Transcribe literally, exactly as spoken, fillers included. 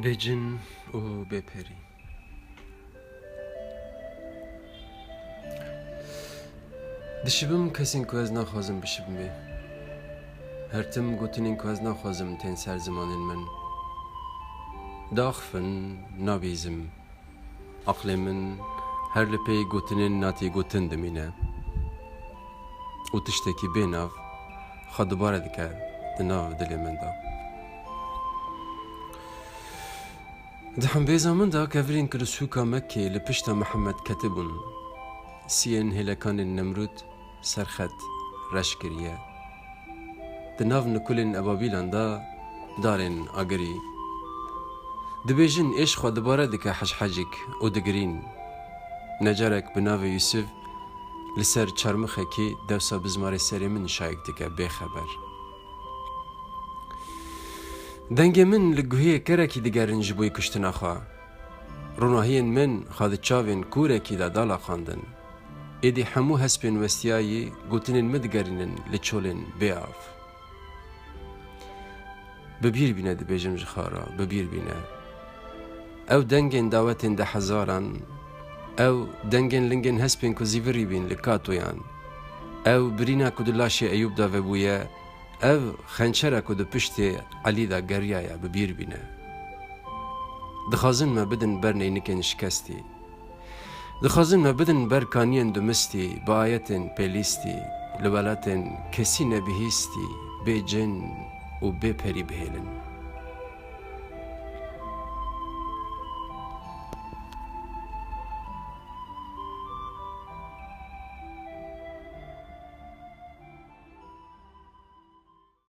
Bêcin û bêperî. Dişibim kesên ku ez naxwazim bişibimê. Her tim gotinên ku ez naxwazim tên ser zimanên min. Daxifin, nabîzim. Aqlê min her li pey gotinên natê gotin dimîne û tiştekî bênav xwe dubare dike di nav dilê min de. Di hembêza min de kevirên ku li sûka Mekkê li pişta Mihemed ketibûn, siyên hêlekanên Nemrûd serxet reş kiriye. Di nav nikulên ebabîlan de darên agirî. Dibêjin êş xwe dibare dike hecihecîk û digirîn. Necarek bi navê Yûsif li ser çarmixekî dewsa bizmarê serê min şayik dike bêxeber. Dengê min li guhê kerekî digerin ji bo kuştina xwe. Ronahiyên min xwe di çavên kûrekî de dalaqandin. Êdî hemû hespên westiyayî gotinên min digerînin li çolên bêav. Bi bîr bîne dibêjim ji xwe re, bi bîr bîne. Ew dengên dawetên dehezaran, ew dengên lingên hespên ku zîvirî bîn li katoyan, ew birîna ku di laşê Eyûb de vebûye, ev xençera ku di piştê Elî de geriyaye, bi bîr bîne. Dixwazin me bidin ber neynikên şikestî. Dixwazin me bidin ber kaniyên dumistî, bi ayetên pêlîstî, li welatên kesî nebihîstî, bê cin û bê perî bihêlin.